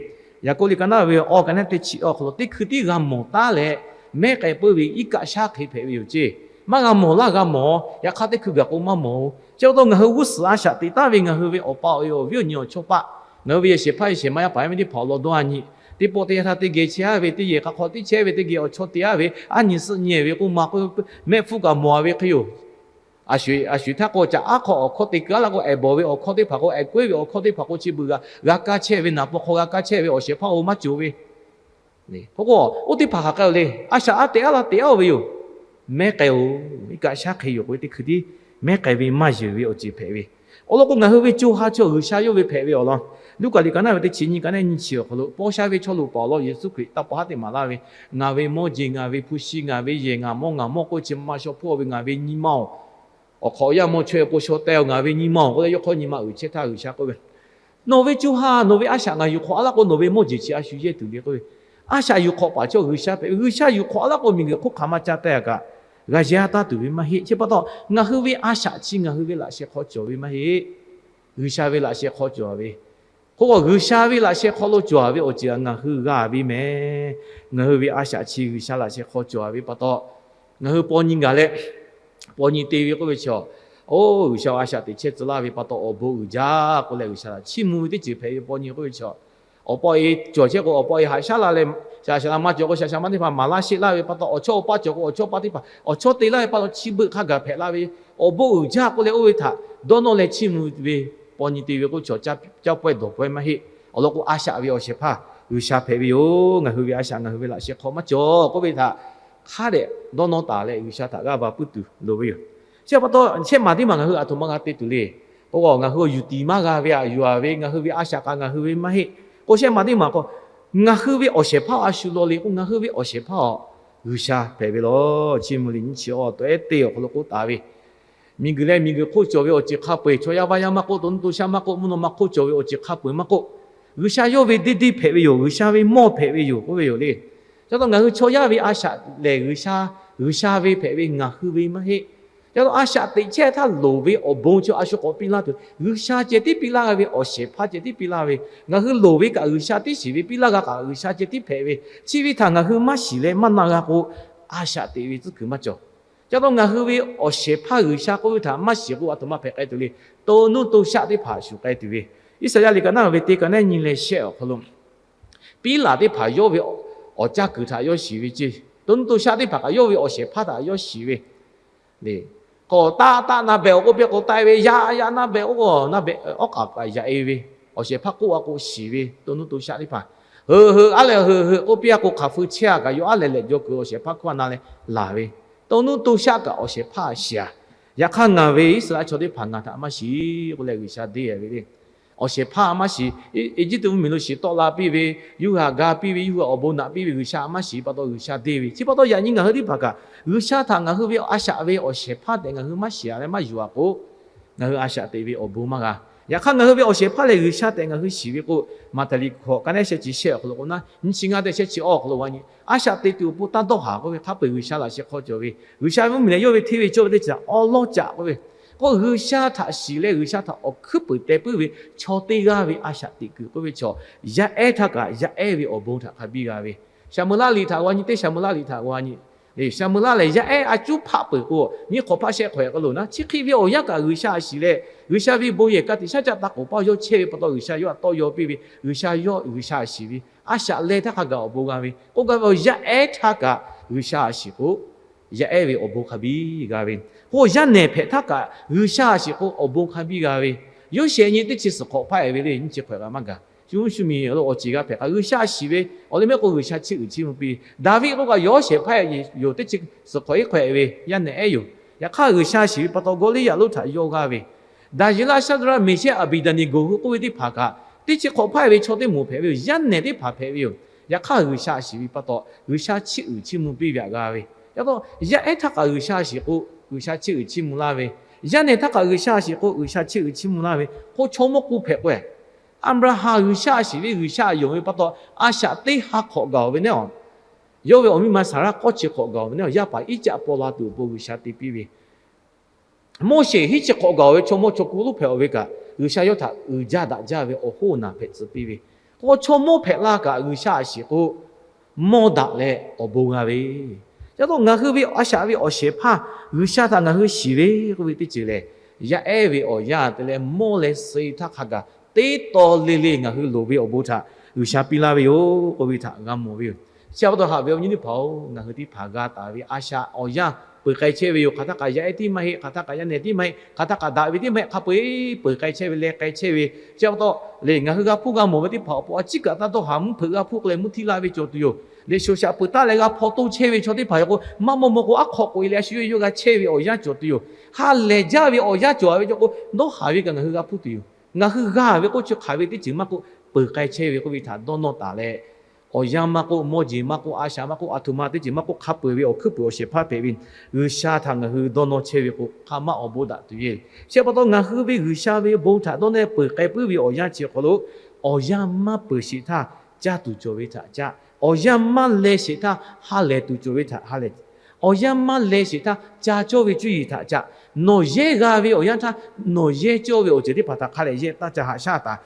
Yaˍkoˆ liꞈ ka naˉ ve awˬ ka naˉ teˇ chi awˬ hk'aw lo teˇ hkui tiˉ g'a mawˬ taˉ leh, mehˉ k'ai puiˉ ve iˉ kaˆ shaˉ hk'e hpehꞈ ve yoˬ ceˇ. Maˇ g'a mawˬ laˇ g'a mawˬ, yaꞈ hk'aˇ teˇ hkui gaˬ k'o maˇ mawˬ-oˬ. Chi pa taw ngaˬ hui g'uˇ suhˍ a shaꞈ teꞈ taˍ ve ngaˬ hui ve awˬ pa awˬ e awˬ viˉ awˬ nyi awˬ chawˇ paˆ, ngaˬ hui ve yehˬ shehˍ hpaˇ yehˬ shehˍ ma yaˇ paˍ yaˇ miˇ teˇ hpaˍ awˬ lawn dawˇ a nyi, teˇ pawˆ teˇ yanˇ htaˇ teˇ geh chehˇ aˉ ve, teˇ yehˬ hk'a hk'aw teˇ chehˇ ve, teˇ geh awˬ chawˇ te aˉ ve, aˉ nyi suhˆ nyi ve k'oˆ ma k'o, mehˆ hpfuhˇ kaꞈ mawˬ a ve hk'e yoˬ. A shuˍ, a shuˍ htaˇ k'o, caꞈ aˉ hk'aw awˬ hkawˇ te keu aˉ la k'o, ehˍ bawˬ ve awˬ hkawˇ teˇ hpaˍ k'o, ehˍ k'oˆ ve awˬ hkawˇ teˇ hpaˍ k'o, chi beuꞈ g'a, g'a kaˇ chehˇ ve, naˍ paw hk'aw g'a kaˇ chehˇ ve awˬ shehˍ hpaˇ-oˬ, maˇ cawˬ ve. K'o k'o, oˇ teˇ hpaˍ hk'aˬ k'ai-oˬ le. A shaꞈ a teꞈ aˉ la teꞈ aˉ-oˬ ve yoˬ. Mehˉ k'ai-oˬ, iˉ kaˆ shaˉ hk'e yoˬ k'o, teˇ hkui tiˉ mehˉ k'ai ve maˇ yeˬ ve awˬ ceuˬ hpehꞈ ve. Awˬ lawn k'o, ngaˬ hui ve co ha chaw G'uiˬsha yawˇ ve hpehꞈ ve awˬ lawn, Luˉkaꞈ liꞈ ka naˉ ve teˇ chi nyi ka naˉ nyiˇ chi awˬ hk'aw lo, paw sha ve chaw loˍ paˍ awˬ lawn Yeˍsuˆ Hkriꞈ taˇ pa haˉ teˇ maˍ laˇ ve, Ngaˬ ve mawˇ jeˬ, ngaˬ ve hpu shi, ngaˬ ve yehˬ, ngaˬ mawˇ, ngaˬ mawˇ k'oˆ ve chi ma shaw hpawˇ ve ngaˬ ve nyi ma-oˬ, awˬ hk'awꞈ yaˇ mawˇ chaweh po shaw teh-oˬ, ngaˬ ve nyi ma-oˬ k'oˆ leh, yawˇ hk'awˇ nyi ma uiˍ chehˇ htaˇ G'uiˬsha k'oˆ ve, Nawˬ ve co ha, nawˬ ve a shaꞈ ngaˬ yuˬ hk'awꞈ a laˇ k'o, nawˬ ve mawˇ jeˬ chi a shu yehˇ tuˬ le k'oˆ ve. A shaꞈ yuˬ hk'awꞈ paˍ chaw G'uiˬsha hpehꞈ ve. G'uiˬsha yuˬ hk'awꞈ a laˇ k'o, miˬguiˬ hk'oˆ hk'aˬ ma ca teh a kaꞈ, g'a yaˇ taˇ tuˬ ve maˇ heˆ. Chi pa taw, ngaˬ hui ve a shaꞈ chi ngaˬ hui ve laꞈ sheh hk'aw cawˬ ve maˇ heˆ. G'uiˬsha ve laꞈ sheh hk'aw cawˬ ve. K'o, G'uiˬsha ve laꞈ sheh hk'aw lo cawˬ ve awˬ ceuˬ ngaˬ hui g'a ve mehˍ. Ngaˬ hui ve a shaꞈ chi G'uiˬsha laꞈ sheh hk'aw cawˬ ve pa taw, ngaˬ hui paw nyi gaˬ leh, paw nyi te ve k'oˆ ve chaw, oˇ G'uiˬsha a shaꞈ teꞈ chehˇ tcuh laˇ ve pa taw, awˬ bon uiˍ jaˇ k'oˆ leh, G'uiˬsha htaꞈ chiˇ mvuh ve teˇ ceuˬ hpehꞈ ve paw nyi k'oˆ ve chaw, awˬ paw e cawˬ chehˇ k'o, awˬ paw e haꞈ shaˉ la leh, shaˍ shaˍ la ma cawˬ k'o, shaˍ shaˍ ma teˇ hpaˍ maˍ laˇ sheˆ laˇ ve pa taw, awˬ chawˇ awˬ paˇ cawˬ k'o, awˬ chawˇ paˇ teˇ hpaˍ awˬ chawˇ te laˇ ve pa taw, chi beuꞈ hk'a gaˬ hpehꞈ la ve, awˬ bon uiˍ jaˇ k'oˆ leh oˇ ve htaꞈ dawˇ nawˇ leh chiˇ mvuh ve paw nyi te ve k'oˆ chaw, caˇ pawehˇ dawˬ pawehˇ maˇ heˆ. Awˬ lawn k'o, a shaꞈ ve awˬ shehˍ hpaˇ G'uiˬsha hpehꞈ ve yoˬ. Ngaˬ hui ve a shaꞈ ngaˬ hui ve laꞈ sheh hk'aw maˇ cawˬ k'oˆ ve htaꞈ hk'a dehꞈ dawˇ nawˇ taˍ leh, G'uiˬsha htaꞈ g'aˇ va puiˉ tuˬ loˍ ve yoˬ. Chi pa taw, shehˆ maˬ teˇ maˬ ngaˬ hui a htoꞈ ma g'a te tuˬ le. K'o, ngaˬ hui awˬ yuˬ tiˍ maˇ g'a ve, a yuˬ a ve, ngaˬ hui ve a shaꞈ kaꞈ ngaˬ hui ve maˇ heˆ. K'o, shehˆ maˬ teˇ maˬ k'o, ngaˬ hui ve awˬ shehˍ hpaˇ a shu law le k'o, ngaˬ hui ve awˬ shehˍ hpaˇ-oˬ, G'uiˬsha hpehꞈ ve law. Chiˇ mvuh liꞈ nyiˇ chi awˬ taweh teˇ awˬ hk'aw lo k'oˆ taˍ ve, miˬguiˬ leh miˬguiˬ hk'oˆ cawˬ ve awˬ ceuˬ hk'a peu-eˬ, chaw yaˇ vaˇ yaˇ maˇ k'oˆ, to nuˇ to shaˆ maˇ k'oˆ, mvuhˇ naw ma hk'oˆ cawˬ ve awˬ ceuˬ hk'a peu-eˬ maˇ k'oˆ, G'uiˬsha yawˇ ve deˇ deˇ hpehꞈ ve yoˬ. G'uiˬsha ve mawˇ hpehꞈ ve yoˬ k'oˆ ve yoˬ le. Chi pa taw ngaˬ hui chaw yaˇ ve a shaꞈ lehˬ, G'uiˬsha, G'uiˬsha ve hpehꞈ ve, ngaˬ hui ve maˇ heˆ. Chi pa taw a shaꞈ teꞈ chehˇ htaˇ loˍ ve awˬ bon chi a shu k'awꞈ piˇ laˇ tuˬ, G'uiˬsha ceh tiˉ piˇ laˇ g'a ve, awˬ shehˍ hpaˇ ceh tiˉ piˇ laˇ ve, ngaˬ hui loˍ ve kaꞈ G'uiˬsha tiˉ shiˍ ve, piˇ laˇ g'a kaꞈ G'uiˬsha ceh tiˉ hpehꞈ ve, chi ve htaꞈ ngaˬ hui maˇ shiˍ leh maˇ na g'a k'o, a shaꞈ teꞈ ve tcuhˉ kuiˬ maˇ cawˬ. Chi pa taw ngaˬ hui ve awˬ shehˍ hpaˇ G'uiˬsha k'oˆ ve htaꞈ maˇ shiˍ k'o, a htoꞈ ma hpehꞈ k'ai tuˬ le. To nuˇ to shaˆ teˇ hpaˍ shuˍ k'ai tuˬ ve, Iˉsaˍyaˆ liꞈ ka naˉ ve teˇ ka naˉ nyi leh shehˆ awˬ hk'aw lo, piˉlaꞈ teˇ hpaˍ yawˇ ve awˬ caˇ kuiˬ htaꞈ yawˇ shiˍ ve ceˇ. To nuˇ to shaˆ teˇ hpaˍ kaꞈ yawˇ ve awˬ shehˍ hpaˇ htaꞈ yawˇ shiˍ ve le. K'awꞈ taˆ taˆ na behꞈ-oˬ k'oˆ piˇ k'o taˆ-e ve, yaꞈ yaꞈ na behꞈ k'oˆ k'o na behꞈ, awˉ k'aꞈ kaꞈ yaꞈ-e ve, awˬ shehˍ hpaˇ k'oˆ a k'o shiˍ ve, to nuˇ to shaˆ teˇ hpaˍ, heuꞈ heuꞈ aˉ leh heuꞈ heuꞈ k'oˆ piˇ a k'o, hk'aˬ feu chehˇ a kaꞈ yawˇ aˉ leh lehꞈ jaw kuiˬ awˬ shehˍ hpaˇ hkawˇ na leh laˬ ve, to nuˇ to shaˆ kaꞈ awˬ shehˍ hpaˇ shiˍ a. Yaꞈ hk'aˇ ngaˬ ve Iˉsaˍreˍlaˆ chaw teˇ hpaˍ ngaˬ htaꞈ maˇ shiˍ k'oˆ leh G'uiˬsha deˇ ve le. Awˬ shehˍ hpaˇ maˇ shiˍ. Eˇjiˇtuꞈ mvuhˇmiˬ lo shiˍ tawˆ la piˇ ve, yawˇ hui htaꞈ ga piˇ ve, yawˇ hui awˬ bon naꞈ piˇ ve, G'uiˬsha maˇ shiˍ pa taw G'uiˬsha deˇ ve. Chi pa taw yaꞈ nyi ngaˬ hui teˇ hpaˍ kaꞈ G'uiˬsha htaꞈ ngaˬ hui ve a shaꞈ ve awˬ shehˍ hpaˇ tehꞈ ngaˬ hui maˇ shiˍ a leh maˇ yuˬ a k'o, ngaˬ hui a shaꞈ teꞈ ve awˬ bon maˇ g'a. Yaꞈ hk'aˇ ngaˬ hui ve awˬ shehˍ hpaˇ lehˬ G'uiˬsha tehꞈ ngaˬ hui shiˍ ve k'o, Maꞈhtehˍ liꞈ hkawꞈ ka naˉ sheh chi shehˆ awˬ hk'aw lo k'o naˉ, nyi chi ngaˇ tehꞈ shehˆ chi awˬ hk'aw lo g'a nyi, a shaꞈ teꞈ tuˬ awˬ pon taˇ dawˇ haˍ k'oˆ ve, hk'a peu-eˬ G'uiˬsha laꞈ sheh hk'aw cawˬ ve, G'uiˬsha ve mvuhˇmiˬ lehˬ yawˇ ve hteˇ ve cawˇ ve teˇ ceuˬ awˉ lawˉ caꞈ k'oˆ ve, k'o G'uiˬsha htaꞈ shiˍ leh G'uiˬsha htaꞈ awˬ hkuiˉ peuˍ teh puiˉ ve chaw teˇ g'aˇ ve a shaꞈ teꞈ kuiˬ k'oˆ ve chaw, yaˇ ehˉ htaˇ kaꞈ yaˇ ehˉ ve awˬ bon htaꞈ hk'a biˇ g'a ve. Shaˍmuˍlaˆ liꞈ htaꞈ g'a nyi, teˇ Shaˍmuˍlaˆ liꞈ htaꞈ g'a nyi, Shaˍmuˍlaˆ lehˬ yaˇ ehˉ a cuˉ hpaˆ peuˬ k'o, nyiˇ hk'awꞈ hpaˆ shehˆ hk'awꞈ ehˉ k'o lo naˉ, chi hk'e ve awˬ yanˇ kaꞈ G'uiˬsha a shiˍ leh, G'uiˬsha ve bon yehˬ ka tiꞈ shaˉ caˆ taˇ k'oˍ paˇ yawˇ chehˇ ve pa taw G'uiˬsha yawˇ htaꞈ tawˇ yaw piˇ ve, G'uiˬsha yawˇ G'uiˬsha a shiˍ ve, a shaꞈ leh htaˇ hk'a gaˬ awˬ bon g'a ve k'oˆ gaˇ ve, yaˇ ehˉ htaˇ kaꞈ G'uiˬsha a shiˍ k'o, yaˇ ehˉ ve awˬ bon hk'a biˇ g'a ve. K'o yaˇ nehˬ hpehꞈ htaˇ kaꞈ G'uiˬsha a shiˍ k'o awˬ bon hk'a biˇ g'a ve. Yoˇsehꞈ nyi teˇ chi suhˍ hk'awꞈ hpaˇ-e ve le, nyiˇ chi hk'awꞈ kaꞈ maˇ gaˬ. Shu shu miˬ lo awˬ ceˬ g'a hpehꞈ kaꞈ G'uiˬsha shiˍ ve awˬ lehˬ mehˆ k'o G'uiˬsha chiˇ uiˍ chiˇ mvuh piˇ ve. Daˍviˆ k'oˆ kaꞈ Yoˇsehꞈ hpaˇ yoˬ teˇ chi suhˍ hk'awꞈ iˉ hk'awꞈ-e ve yaˇ nehˬ ehˉ yoˬ. Yaꞈ hk'aˇ G'uiˬsha shiˍ ve pa taw Gawˇliˇyaꞈ lonˉ htaꞈ yaw g'a ve. Daˍyeˍlaˆ, Shaˍdraˆ, Meˍshehˆ, Aˍbeˍdaˍneˍgoˍ hui k'oˆ ve teˇ hpaˍ kaꞈ teˇ chi hk'awꞈ hpaˇ-e ve chaw teˇ moˍ hpehꞈ ve yoˬ. Yaˇ nehˬ teˇ hpaˍ hpehꞈ ve yoˬ. Yaꞈ hk'aˇ G'uiˬsha shiˍ ve pa taw G'uiˬsha chiˇ uiˍ chiˇ mvuh piˇ ve htaꞈ g'a ve. Yaꞈ taw yaˇ ehˉ htaˇ kaꞈ G'uiˬsha shiˍ k'o G'uiˬsha chiˇ uiˍ chiˇ mvuh laˇ ve, yaˇ nehˬ htaˇ kaꞈ G'uiˬsha shiˍ k'o G'uiˬsha chiˇ uiˍ chiˇ mvuh laˇ ve k'o, chaw mawˇ k'oˆ hpehꞈ k'o, Aˍbraˍhanˍ G'uiˬsha shiˍ ve G'uiˬsha yonˍ ve pa taw a shaꞈ teˇ ha hk'awꞈ gaˬ-oˬ ve neˉ-aˬ. Yawˇ ve awˬ miˇ ma Saˍraˆ k'awˇ chi hk'awꞈ gaˬ-oˬ ve neˉ-aˬ. Yaˇ paˍ Iˉcaˆ paw la tuˬ awˬ pon G'uiˬsha te piˇ ve, Moˉseˍ hiˉ chi hk'awꞈ gaˬ-oˬ ve chaw mawˇ chaw kuˬ lonˉ hpehꞈ-oˬ ve kaꞈ G'uiˬsha yawˇ htaꞈ uiˍ jaˇ daꞈ jaˇ ve awˬ hoˉ naˬ hpehꞈ tcuh piˇ ve, k'o chaw mawˇ hpehꞈ la kaꞈ G'uiˬsha a shiˍ k'o mawˇ daꞈ leh awˬ bon g'a ve. Yaꞈ taw ngaˬ hui ve a shaꞈ ve awˬ shehˍ hpaˇ G'uiˬsha htaꞈ ngaˬ hui shiˍ ve k'oˆ ve teˇ ceuˬ lehˬ, yaˇ ehˉ ve awˬ yanˇ te leh mawˇ leh suh-e htaˇ hk'a gaˬ teˇ taw le le ngaˬ hui loˍ ve awˬ bon htaꞈ G'uiˬsha piˇ laˇ ve yoˬ k'oˆ ve htaꞈ g'a mawˬ ve yoˬ. Chi pa taw haꞈ ve awˬ nyi teˇ hpaˍ-oˬ, ngaˬ hui teˇ hpaˍ g'a taˍ ve a shaꞈ awˬ yanˇ peuˬ k'ai chehˇ ve yoˬ. Hk'aˬ htaˇ kaꞈ yaˇ ehˉ tiˉ maˇ heˆ, hk'aˬ htaˇ kaꞈ yaˇ nehˬ tiˉ maˇ heˆ, hk'aˬ htaˇ kaꞈ daꞈ ve tiˉ maˇ heˆ, hk'a peu-eˬ peuˬ k'ai chehˇ ve leh k'ai chehˇ ve. Chi pa taw lehˬ ngaˬ hui g'a hpuˇ g'a mawˬ ve teˇ hpaˍ awˬ pon a ciˉ kaꞈ taˇ dawˇ haˍ mvuhˇ hpeuꞈ g'a hpuˇ k'o leh mvuhˇ htiˇ la ve cawˬ tuˬ yoˬ. Lehˬ shoˍ shaꞈ peuˬ taˉ leh g'a hpaw toˇ chehˇ ve chaw teˇ hpaˍ yoˬ k'o, maˇ mawˇ mawˇ k'o aˉ hk'aw k'oꞈ-e leh a shu yawˇ g'a chehˇ ve awˬ yanˇ cawˬ tuˬ yoˬ. Ha lehˬ jaˇ ve awˬ yanˇ cawˬ ve cawˬ k'o, dawˇ haˍ ve kaꞈ ngaˬ hui g'a hpuˇ tuˬ yoˬ. Ngaˬ hui g'a ve k'oˆ chi hk'aˬ ve teˇ ceuˬ maˇ k'oˆ, peuˬ k'ai chehˇ ve k'oˆ ve htaꞈ dawˇ nawˇ taˍ leh, awˬ yanˇ maˇ k'oˆ, mawˇ jeˬ maˇ k'oˆ, a shaꞈ maˇ k'oˆ, a htoꞈ ma teˇ ceuˬ maˇ k'oˆ, hk'a peu-eˬ ve awˬ hkuiˉ puiˍ awˬ shehˍ hpaˇ hpehꞈ ve G'uiˬsha htaꞈ ngaˬ hui dawˇ nawˇ chehˇ ve k'o, hk'a maˇ awˬ bon daꞈ tuˬ yoˬ. Chi pa taw ngaˬ hui ve G'uiˬsha ve bon htaꞈ dawˇ nawˇ peuˬ k'ai puiˉ ve awˬ yanˇ chi hk'aw lo, awˬ yanˇ maˇ peuˬ sheˍ htaˇ caˇ tuˬ cawˬ ve htaꞈ caˇ, awˬ yanˇ maˇ leh sheˍ htaˇ ha lehˬ tuˬ cawˬ ve htaꞈ ha lehˬ, awˬ yanˇ maˇ leh sheˍ htaˇ ca cawˇ ve cuˇ yiˍ htaꞈ ca, nawˬ yehˇ g'a ve awˬ yanˇ htaˇ nawˬ yehˇ cawˇ ve awˬ ceuˬ teˇ hpaˍ htaꞈ hk'a lehˬ yehˇ taˇ ca haꞈ shaˉ taˍ.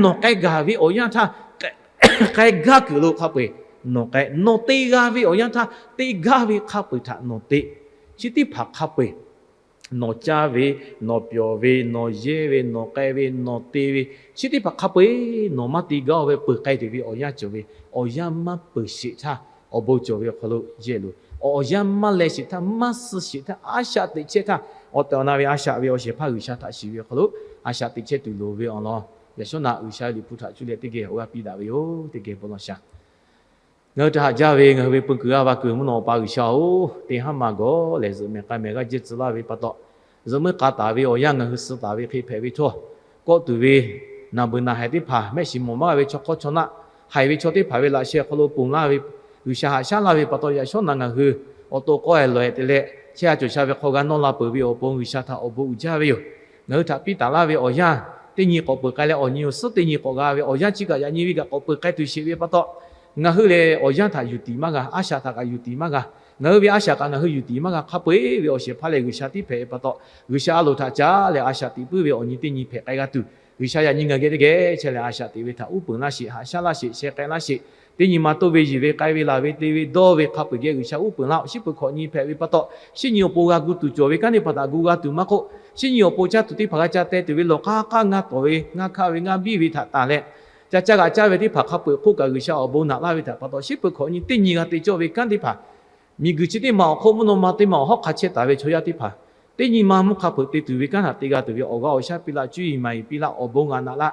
Nawˬ k'ai gaˬ ve awˬ yanˇ htaˇ k'ai gaˇ kuiˬ lo hk'a peu-eˬ nawˬ k'ai, nawˬ te g'a ve awˬ yanˇ htaˇ te gaˇ ve hk'a peu-eˬ htaꞈ nawˬ te. Chi teˇ hpaˍ hk'a peu-eˬ nawˬ caˇ ve, nawˬ pyawˬ ve, nawˬ yehˇ ve, nawˬ k'ai ve, nawˬ te ve, chi teˇ hpaˍ hk'a peu-eˬ nawˬ maˇ te gaˇ-oˬ ve peuˬ k'ai tuˬ ve awˬ yanˇ cawˬ ve, awˬ yanˇ maˇ peuˬ sheˍ htaˇ awˬ bon cawˬ ve awˬ hk'aw lo yehˇ loˬ. Awˬ yanˇ maˇ leh sheˍ htaˇ, maˇ suh sheˍ htaˇ, a shaꞈ teꞈ chehˇ htaˇ, awˬ tehˬ awˬ na ve a shaꞈ ve awˬ shehˍ hpaˇ G'uiˬsha htaꞈ shiˍ ve awˬ hk'aw lo a shaꞈ teꞈ chehˇ tuˬ loˍ ve awˬ lawn, yaꞈ shawˉ naꞈ G'uiˬsha ve Liꞈ hpu htaꞈ cuˇ leh teˇ geh awˬ g'aˇ piˇ daꞈ ve yoˬ. Teˇ geh bon lawˬ shaˍ. Ngaˬ hui htaꞈ haꞈ jaˇ ve ngaˬ hui ve peu kuiˬ g'aˇ va kuiˬ mvuhˇ naw awˬ pa G'uiˬsha-oˬ, teˇ haˉ ma gawˬ lehˬ zuhꞈ mehˬ k'a mehˬ g'aˇ jehˇ tcuh laˇ ve pa taw, zuhꞈ meuˇ k'a taˍ ve awˬ yanˇ ngaˬ hui suh taˍ ve hk'e hpehꞈ ve htawˇ, kawˆ tuˬ ve naˬ beuˬ naˬ haiˬ teˇ hpaˍ, mehˆ shiˍ mawˬ maˇ g'a ve chaw hk'awˇ chaw naˆ, haiˬ ve chaw teˇ hpaˍ ve laꞈ sheh awˬ hk'aw lo ponˬ laˇ ve, G'uiˬsha haꞈ shaˉ laˇ ve pa taw, yaꞈ shawˉ naꞈ ngaˬ hui awˬ to k'awehˬ lawehˬ te leh chehˇ a cawˬ sha ve hk'aw g'a nawˇ la peuˬ ve awˬ pon G'uiˬsha htaꞈ awˬ bon uiˍ jaˇ ve yoˬ. Ngaˬ hui htaꞈ piˇ taˍ laˇ ve awˬ yanˇ teˇ nyi k'awꞈ peuˬ k'ai leh awˬ nyi awˬ suhˉ teˇ nyi k'awꞈ g'a ve awˬ yanˇ chi kaꞈ yaꞈ nyi ve kaꞈ k'awꞈ peuˬ k'ai tuˬ sheˍ ve pa taw, ngaˬ hui lehˬ awˬ yanˇ htaꞈ yuˬ tiˍ maˇ g'a, a shaꞈ htaꞈ kaꞈ yuˬ tiˍ maˇ g'a, ngaˬ hui ve a shaꞈ kaꞈ ngaˬ hui yuˬ tiˍ maˇ g'a, hk'a peu-eˬ ve awˬ shehˍ hpaˇ lehˬ G'uiˬsha tiˉ hpehꞈ ve pa taw, G'uiˬsha a loˍ htaꞈ caˉ leh a shaꞈ teꞈ puiˉ ve awˬ nyi teˇ nyi hpehꞈ k'ai g'a tuˬ, G'uiˬsha yaꞈ nyi ngaˬ geh teˇ geh chehˇ leh a shaꞈ teꞈ ve htaꞈ uˉ peunˍ laˇ sheˍ, haꞈ shaˉ laˇ sheˍ, sheh k'ai laˇ sheˍ. Teˇ nyi ma toˇ ve yiˬ ve k'ai ve laˬ ve te ve dawˇ ve hk'a peu-eˬ geh G'uiˬsha uˉ peunˍ laˇ-oˬ. Shiˉ peuˬ hkawꞈ nyi hpehꞈ ve pa taw, shinˉ nyi awˬ pon g'a gu tuˬ cawˬ ve kanˉ teˇ hpaˍ htaꞈ gu g'a tuˬ maˇ k'oˆ, shinˉ nyi awˬ pon caˇ tuˬ teˇ hpaˍ g'a ca teh tuˬ ve lawˬ k'aˉ k'aˉ ngaˇ tawˍ ve ngaˇ hkaˆ ve ngaˇ biˇ ve htaꞈ tanˬ leh, ca caˇ g'a caˇ ve teˇ hpaˍ hk'a peu-eˬ hk'oˆ kaꞈ G'uiˬsha awˬ bon naꞈ laˇ ve htaꞈ pa taw, shiˉ peuˬ hkawꞈ nyi teˇ nyi g'a te cawˇ ve kanˉ teˇ hpaˍ miˬguiˬ chi teˇ maˬ awˬ hk'oˆ mvuhˇ naw ma teˇ maˬ awˬ hawˉ hk'a chehˇ taˍ ve chaw yaˇ teˇ hpaˍ, teˇ nyi ma mvuhˇ hk'a peu-eˬ te tuˬ ve kanˉ htaꞈ te g'a tuˬ ve awˬ g'aˇ awˬ shaˉ piˇ laˇ, cuˇ yiˍ maˍ yiˍ piˇ laˇ, awˬ bon g'a naꞈ laˇ,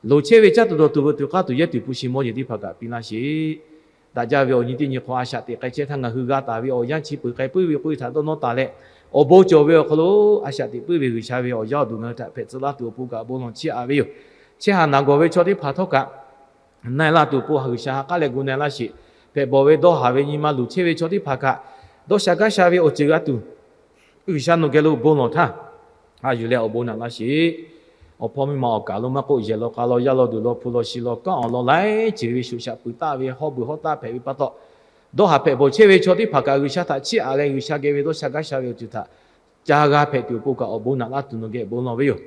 loˍ chehˇ ve caˇ tuˬ dawˬ tuˬ veuꞈ tuˬ k'aˇ tuˬ yehˇ tuˬ hpu shi mawˇ jeˬ teˇ hpaˍ kaꞈ piˇ laˇ sheˍ. Daꞈ jaˇ ve awˬ nyi teˇ nyi hk'aw a shaꞈ teꞈ k'ai chehˇ htaˇ ngaˬ hui g'a taˍ ve awˬ yanˇ chi peuˬ k'ai puiˉ ve k'oˆ ve htaꞈ dawˇ nawˇ taˍ leh, awˬ bon cawˬ ve awˬ hk'aw lo a shaꞈ teꞈ puiˉ ve G'uiˬsha ve awˬ yaˇ awˬ duˬ ngaˬ hui htaꞈ hpehꞈ tcuh laˇ tuˬ awˬ pon kaꞈ bon lawˬ chiˇ aꞈ ve yoˬ. Chehˇ haˍ naˬ gawˬ ve chaw teˇ hpaˍ htawˇ kaꞈ na-e laˇ tuˬ awˬ pon G'uiˬsha ha k'aˉ leh gu na-e laˇ sheˍ. Hpehꞈ bawˬ ve dawˇ haˍ ve nyi ma luˬ chehˇ ve chaw teˇ hpaˍ kaꞈ, dawˇ sha gaˇ sha ve awˬ ceuˬ g'a tuˬ, G'uiˬsha nawˬ geh lo bon lawˬ htaˇ, a yuˬ leh awˬ bon naꞈ laˇ sheˍ. Awˬ hpawˇ miˇ ma awˬ kaˬ lo maˇ k'oˆ, yehˬ law k'a law, yaˇ law duˬ law, hpu law shi law, kanˉ awˬ lawn laiˉ ceuˬ ve shoꞈ shaꞈ peuˬ taˆ ve hawˇ beuˬ hawˉ taˆ hpehꞈ ve pa taw, dawˇ haˍ hpehꞈ bawˬ chehˇ ve chaw teˇ hpaˍ kaꞈ G'uiˬsha htaꞈ chiˇ aꞈ leh G'uiˬsha geh ve dawˇ sha gaˇ sha ve awˬ ceuˬ htaꞈ ca g'a hpehꞈ tuˬ awˬ pon kaꞈ awˬ bon naꞈ laˇ tuˬ nawˬ geh bon lawˬ ve yoˬ.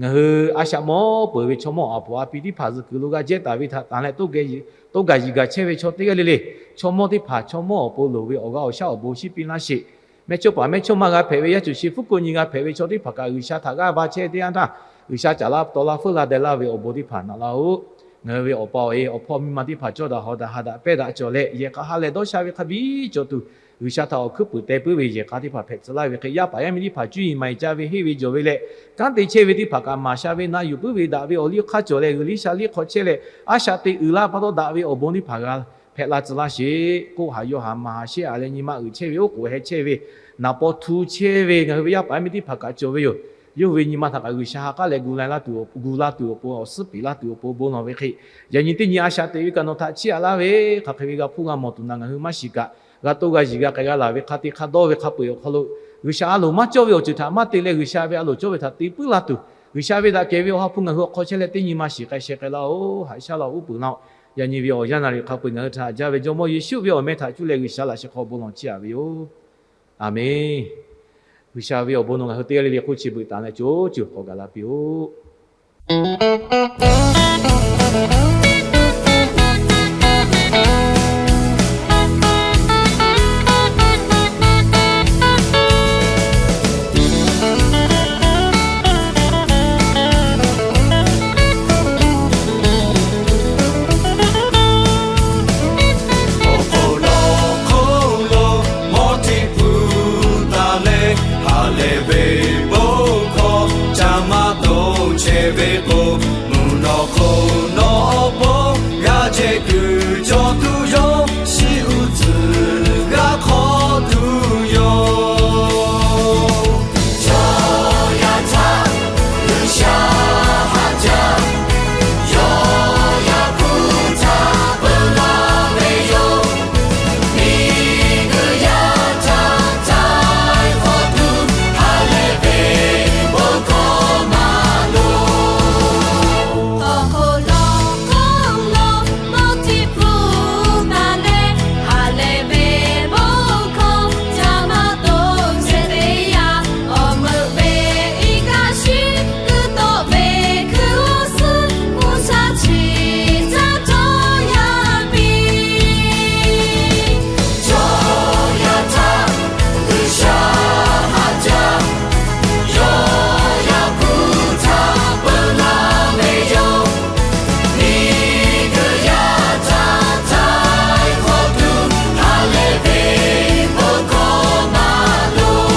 Ngaˬ hui a shaꞈ mawˇ peuˬ ve chaw mawˇ a poˍ a pi teˇ hpaˍ zuhꞈ kuiˬ lo g'a jehˇ taˍ ve htaꞈ tanˬ leh, toˇ gaˬ yiˬ gaˬ chehˇ ve chaw teˇ g'aˇ le le, chaw mawˇ teˇ hpaˍ chaw mawˇ awˬ pon loˍ ve awˬ g'aˇ awˬ shaˉ awˬ bon shiˉ piˇ laˇ sheˍ. Mehˇchawˇpaˍ mehˇchawˇma g'a hpehꞈ ve yaˇ cuˬ shi hpfuhˇ ko nyi g'a hpehꞈ ve chaw teˇ hpaˍ kaꞈ G'uiˬsha htaꞈ g'aˇ va chehˇ teˇ yanˇ htaˇ, G'uiˬsha caˍ laˇ taw laˇ feuˉ laˇ deh laˇ ve awˬ bon teˇ hpaˍ naꞈ laˇ-oˬ. Ngaˬ hui ve awˬ pa awˬ e awˬ hpawˇ miˇ ma teˇ hpaˍ cawˇ daꞈ hawˍ daꞈ ha daꞈ pehˇ daꞈ cawˬ leh, yehˬ k'a ha leh dawˇ sha ve hk'a biˇ cawˬ tuˬ, G'uiˬsha htaꞈ awˬ hkuiˉ puiˍ teh puiˉ ve yehˬ k'a teˇ hpaˍ hpehꞈ tcuh laˇ ve hk'e, yaˇ paˍ yaˇ miˇ teˇ hpaˍ cuˇ yiˍ maˍ yiˍ ca ve henˇ ve jawˬ ve leh, kanˉ te chehˇ ve teˇ hpaˍ kaꞈ maˍ sha ve na yuˬ puiˉ ve daꞈ ve awˬ liˇ hk'aˇ cawˬ leh, G'uiˬsha liˇ hk'aw chehˇ leh, a shaꞈ teꞈ uiˍ la pa taw daꞈ ve awˬ bon teˇ hpaˍ g'a hpehꞈ la tcuh laˇ sheˍ. K'oˆ haꞈ yawˇ haꞈ maˍ haꞈ shehˆ haꞈ leh nyi ma uiˍ chehˇ ve, oˉ k'oˍ heh chehˇ ve, naˍ paw htu chehˇ ve ngaˬ hui ve yaˇ paˍ yaˇ miˇ teˇ hpaˍ kaꞈ cawˬ ve yoˬ. Yawˇ hui ve nyi ma htaꞈ kaꞈ G'uiˬsha ha k'aˉ leh gu la tuˬ, gu la tuˬ awˬ pon, awˬ suhˉ piˍ laˇ tuˬ awˬ pon, bon lawˬ ve hk'e, yaꞈ nyi teˇ nyi a shaꞈ teꞈ ve kaꞈ nawˬ htaꞈ chiˇ aꞈ laˇ ve, hk'aˬ hk'e ve g'a hpuˇ g'a mawˬ tuˬ na ngaˬ hui maˇ shiˍ kaꞈ, g'a toˇ g'a yiˍ g'a k'ai g'a laˬ ve hk'a te hk'a dawˇ ve hk'a peu-eˬ awˬ hk'aw lo, G'uiˬsha a loˍ maˇ cawˇ ve awˬ ceuˬ htaꞈ maˇ te leh, G'uiˬsha ve a loˍ cawˇ ve htaꞈ te puiˉ laˇ tuˬ, G'uiˬsha ve daꞈ kehˬ ve Awˬ ha hpu ngaˬ hui awˬ hk'aw chehˇ leh teˇ nyi ma shiˍ k'ai sheh k'ai laˇ-oˬ. Haꞈ shaˉ laˇ-oˬ, uˉ peunˍ laˇ-oˬ. Yaꞈ nyi ve awˬ yanˇ naˍ riˍ hk'a peu-eˬ ngaˬ hui htaꞈ haꞈ jaˇ ve Jawˇmawˇ Yeˍsuˆ ve awˬ meh htaꞈ cuˇ leh G'uiˬsha laꞈ sheh hk'aw bon lawˬ chiˇ aꞈ ve yoˬ. Aˬmenˍ. G'uiˬsha ve awˬ bon nawˬ ngaˬ hui teˇ g'aˇ le le hk'oˆ chi beuꞈ taˍ leh co ceuˬ k'awꞈ gaˬ la piˇ-oˆ. Awˬ hk'aw lo hk'oˆ lo mawˇ hteˇ pfuhˇ taˍ leh, ha lehˬ ve bon hkawˇ ca maˇ toꞈ chehˇ ve k'o, mvuhˇ naw hk'oˆ nawˬ awˬ pon g'a jehˬ kuiˬ cawˬ tuˬ yoˬ. Shiˍ uiˍ tcuhˬ g'a hk'awꞈ tuˬ yoˬ. Chaw yaˇ htaꞈ G'uiˬsha haꞈ jaˇ, yawˇ yaˇ hpu htaꞈ peuˬ laˇ ve yoˬ. Miˬguiˬ yaˇ htaꞈ htaiˍ hk'awꞈ tuˬ, ha lehˬ ve bon hkawˇ maˇ loˬ. Awˬ hk'aw lo hk'oˆ lo mawˇ hteˇ pfuhˇ taˍ leh, ha lehˬ ve bon hkawˇ ca maˇ toꞈ chehˇ teˇ yanˇ, awˬ meuꞈ ve iˉ kaˆ shiˉ kuiˬ tawˆ ve hkui g'awˇ suhˉ mvuhˇ shaˆ chi caˇ cawˇ yaˇ piˇ. Chaw yaˇ htaꞈ G'uiˬsha haꞈ jaˇ, yawˇ yaˇ hpu htaꞈ peuˬ laˇ ve yoˬ. Miˬguiˬ yaˇ htaꞈ htaiˍ hk'awꞈ tuˬ, ha lehˬ ve bon hkawˇ maˇ loˬ.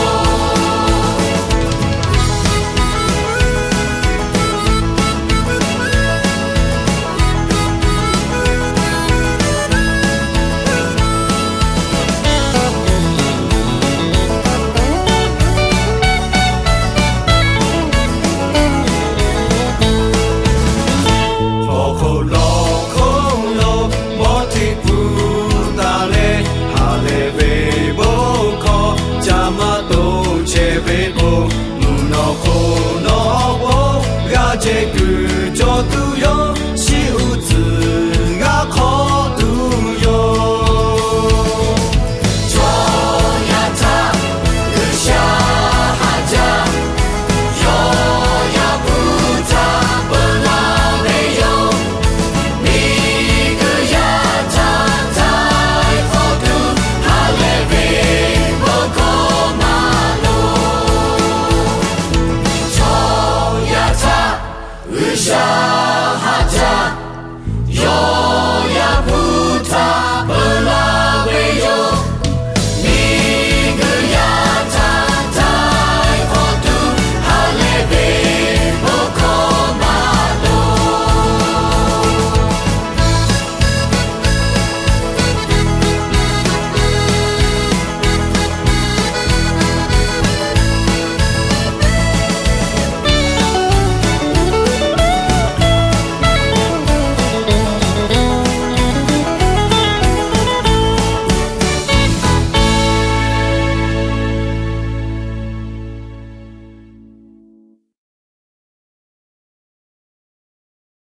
Awˬ hk'aw lo hk'oˆ lo mawˇ hteˇ pfuhˇ taˍ leh, ha lehˬ ve bon hkawˇ ca maˇ toꞈ chehˇ ve k'o, mvuhˇ naw hk'oˆ nawˬ awˬ pon g'a jehˬ kuiˬ cawˬ tuˬ yoˬ.